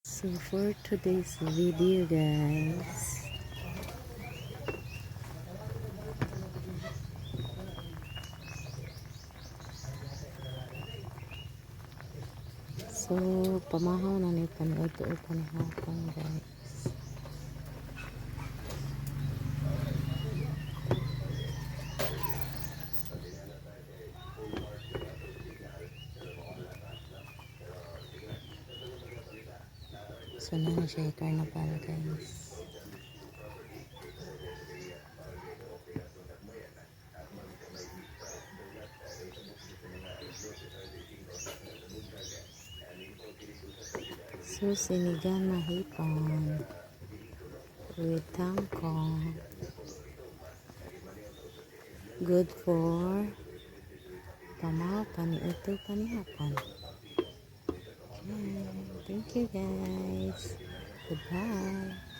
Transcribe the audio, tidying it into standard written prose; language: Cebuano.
So for today's video, guys, so pamahaw na ni paniudto o panihapon, guys. So na na siya carnival, guys. So sinigang na hipon with kangkong. Good for pamahaw, paniudto, panihapon. Okay, thank you, guys. Goodbye.